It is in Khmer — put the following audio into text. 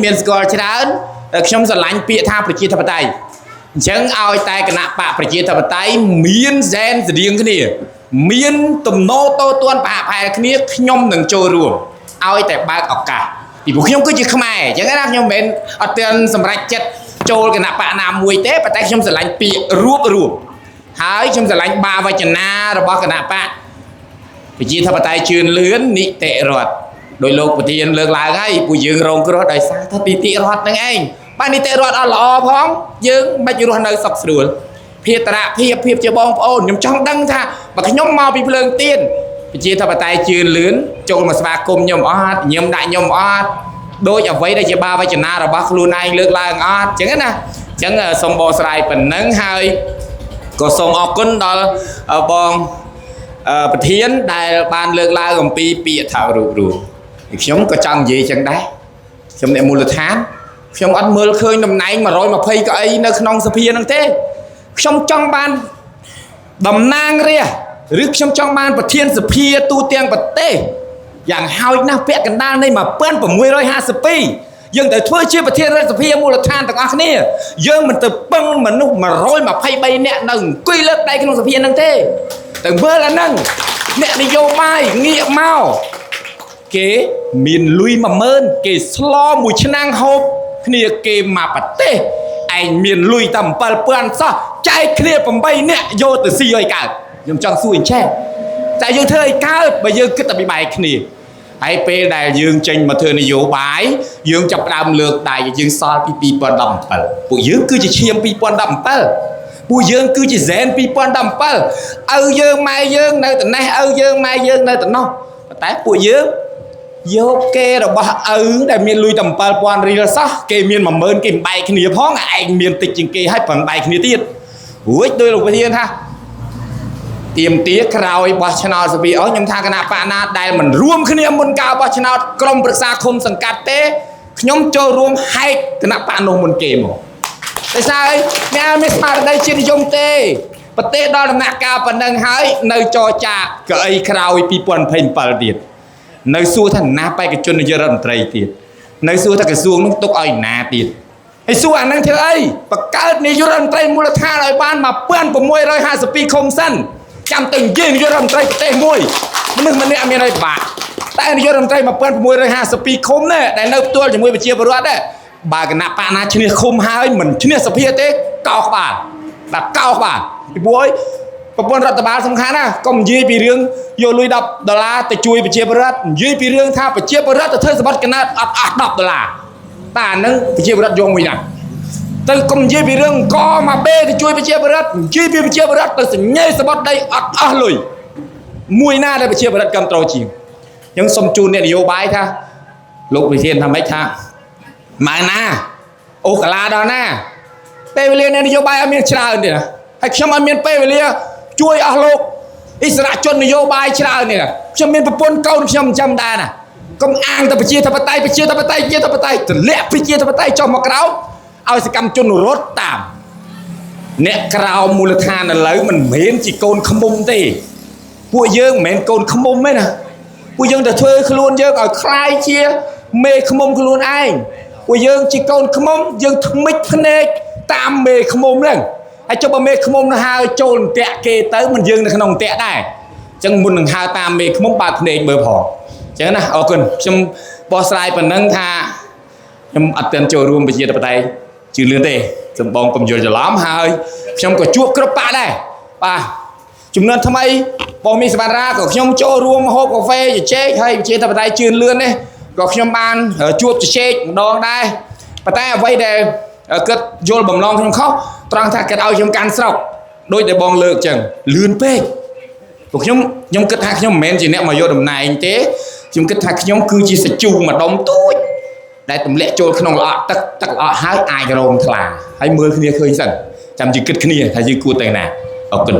មានស្គាល់ច្រើនខ្ញុំស្រឡាញ់ពាក្យថាប្រជាធិបតេយ្យអញ្ចឹងឲ្យតែគណៈបកប្រជាធិបតេយ្យមានសែនស្តៀងគ្នា មានទំនោរតទន់ប្រហាក់ប្រហែលគ្នាខ្ញុំនឹងចូលរួមឲ្យតែបើកឱកាសពីព្រោះខ្ញុំគឺជាខ្មែរអញ្ចឹងណាខ្ញុំមិនមែនអត់ទាន់សម្រេចចិត្តចូលគណៈបកណាមួយទេប៉ុន្តែខ្ញុំស្រឡាញ់ពាក្យរួបរួមហើយខ្ញុំស្រឡាញ់បាវចនារបស់គណៈបក ប្រជាធិបតេយ្យជឿនលឿននីតិរដ្ឋដោយលោកប្រធានលើកឡើងហើយពួកយើងរងគ្រោះដោយសារថានីតិរដ្ឋហ្នឹងឯងបាទនីតិរដ្ឋអត់ល្អផងយើងមិនរស់នៅសុខស្រួលភាតរភាពភាពជាបងប្អូនខ្ញុំចង់ដឹងថាបើខ្ញុំមកពីភ្លើងទៀនប្រជាធិបតេយ្យជឿនលឿនចូលមកស្វាគមន៍ខ្ញុំអត់ញឹមដាក់ខ្ញុំអត់ដោយអ្វីដែលជាបាវចនារបស់ខ្លួនឯងលើកឡើងអត់អញ្ចឹងណាអញ្ចឹងសូមបកស្រាយប៉ុណ្ណឹងហើយក៏សូមអរគុណដល់បង ប្រធានដែលបានលើកឡើងអំពីពាក្យថារូបរួមខ្ញុំក៏ចង់និយាយចឹងដែរខ្ញុំអ្នកមូលដ្ឋានខ្ញុំអត់មើលឃើញតំណែង120កៅអីនៅក្នុងសភាហ្នឹងទេខ្ញុំចង់បានតំណាងរាស្ត្រឬខ្ញុំចង់បានប្រធានសភាទូទាំងប្រទេសយ៉ាងហោចណាស់ពាក់កណ្ដាលនៃ1652យើងត្រូវធ្វើជាប្រធានរដ្ឋសភាមូលដ្ឋានទាំងអស់គ្នាយើងមិនទៅពឹងមនុស្ស123នាក់នៅអង្គុយលើកដៃក្នុងសភាហ្នឹងទេទៅមើលអាហ្នឹងអ្នកនយោបាយងាកមកគេមានលុយ10000គេស្លមួយឆ្នាំងហូបគ្នាគេមកប្រទេសឯងមានលុយតែ7000សោះចែកគ្នា8នាក់យកទៅស៊ីឲ្យកើតខ្ញុំចង់សួរអញ្ចេះតែយើងធ្វើឲ្យកើតបើយើងគិតតែពីបែកគ្នាហើយពេលដែលយើងចេញមកធ្វើនយោបាយយើងចាប់ផ្ដើមលើកដៃយើងសល់ពី2017ពួកយើងគឺជាឈាម2017ពួកយើងគឺជាហ្សែន2017ឪយើងម៉ែយើងនៅត្នេះឪយើងម៉ែយើងនៅត្នោះប៉ុន្តែពួកយើងយកគេរបស់ឪដែលមានលុយតែ7000រៀលសោះគេមាន10000គេមិនបែកគ្នាផងឯងមានតិចជាងគេហើយប្រឹងបែកគ្នាទៀតរួចដោយលោកប្រធានថាទៀមទាក្រោយបោះឆ្នោតសភាអស់ខ្ញុំថាគណៈបកណាដែលមិនរួមគ្នាមុនការបោះឆ្នោតក្រុមប្រឹក្សាឃុំសង្កាត់ទេខ្ញុំចូលរួមហែកគណៈបកនោះមុនគេមកដោយសារអីអ្នកមានស្មារតីជាតិនិយមទេប្រទេសដល់ដំណាក់កាលប៉ុណ្ណឹងហើយនៅចរចាកៅអីក្រោយ2027ទៀតនៅសួរថាណាបេក្ខជននាយករដ្ឋមន្ត្រីទៀតនៅសួរថាក្រសួងនោះទុកឲ្យណាទៀតហើយសួរអានឹងធ្វើអីបង្កើតនាយករដ្ឋមន្ត្រីមូលដ្ឋានឲ្យបាន1652ឃុំសិនចាំទៅនិយាយនាយករដ្ឋមន្ត្រីប្រទេសមួយមនុស្សម្នាក់មានអីបាក់តែនាយករដ្ឋមន្ត្រី1652ឃុំនេះដែលនៅផ្ទាល់ជាមួយប្រជាពលរដ្ឋដែរបើគណៈបកណាឈ្នះឃុំហើយមិនឈ្នះសភាទេកោក្បាលបាទកោក្បាលពីព្រោះអីប្រព័ន្ធរដ្ឋបាលសំខាន់ណាកុំនិយាយពីរឿងយកលុយ10ដុល្លារទៅជួយប្រជាពលរដ្ឋនិយាយពីរឿងថាប្រជាពលរដ្ឋទៅធ្វើសម្បត្តិកណើតអត់អស់10ដុល្លារតែអានឹងប្រជាពលរដ្ឋយកមួយណាទៅកុំនិយាយពីរឿងកមកបេទៅជួយប្រជាពលរដ្ឋនិយាយពីប្រជាពលរដ្ឋទៅសញ្ញេសម្បត្តិដីអត់អស់លុយមួយណាដែលប្រជាពលរដ្ឋគ្រប់គ្រងជាងអញ្ចឹងសូមជូនអ្នកនយោបាយថាលោកវិធានថាម៉េចថាម៉ែណាអូកាឡាដល់ណាពេលវេលាអ្នកនយោបាយអត់មានច្រើនទេណាហើយខ្ញុំអត់មានពេលវេលាជួយអស់លោកអិសរាជជននយោបាយច្រើនទេណាខ្ញុំមានប្រពន្ធកូនខ្ញុំចាំដែរណាកុំអាងតែប្រជាធិបតេយ្យប្រជាធិបតេយ្យប្រជាធិបតេយ្យទម្លាក់ប្រជាធិបតេយ្យចុះមកក្រោមឲ្យសកម្មជនរត់តាមអ្នកក្រោមមូលដ្ឋានឥឡូវមិនមែនជាកូនខ្មុំទេពួកយើងមិនមែនកូនខ្មុំទេណាពួកយើងទៅធ្វើខ្លួនយើងឲ្យคล้ายជាមេខ្មុំខ្លួនឯងពួកយើងជាកូនខ្មុំយើងថ្មិចភ្នែកតាមមេខ្មុំហ្នឹងហើយចុះបើមេខ្មុំនោះហើយចូលអន្ទាក់គេទៅមិនយើងនៅក្នុងអន្ទាក់ដែរអញ្ចឹងមុននឹងហៅតាមមេខ្មុំបើកភ្នែកមើលផងអញ្ចឹងណាអរគុណខ្ញុំបោះស្រាយប៉ុណ្ណឹងថាខ្ញុំអត់ទាន់ចូលរួមប្រជាធិបតេយ្យជឿនលឿនទេសំបងកុំយល់ច្រឡំហើយខ្ញុំក៏ជួបគ្រប់បាក់ដែរបាទចំនួនថ្មីបងមីសវណ្ណរាក៏ខ្ញុំចូលរួមហូបកាហ្វេជជែកហើយប្រជាធិបតេយ្យជឿនលឿននេះក៏ខ្ញុំបានជួបជជែកម្ដងដែរប៉ុន្តែអ្វីដែលគិតយល់បំណងខ្ញុំខុសត្រង់ថាគិតឲ្យខ្ញុំកាន់ស្រុកដូចដែលបងលើកអញ្ចឹងលឿនពេកពួកខ្ញុំគិតថាខ្ញុំមិនមែនជាអ្នកមកយកតំណែងទេខ្ញុំគិតថាខ្ញុំគឺជាសជូម្ដុំទូចដែលទម្លាក់ចូលក្នុងល្អក់ទឹកទឹកល្អក់ហើយអាចរោមថ្លាហើយមើលគ្នាឃើញសិនចាំយើងគិតគ្នាថាយើងគួរទៅណាអរគុណ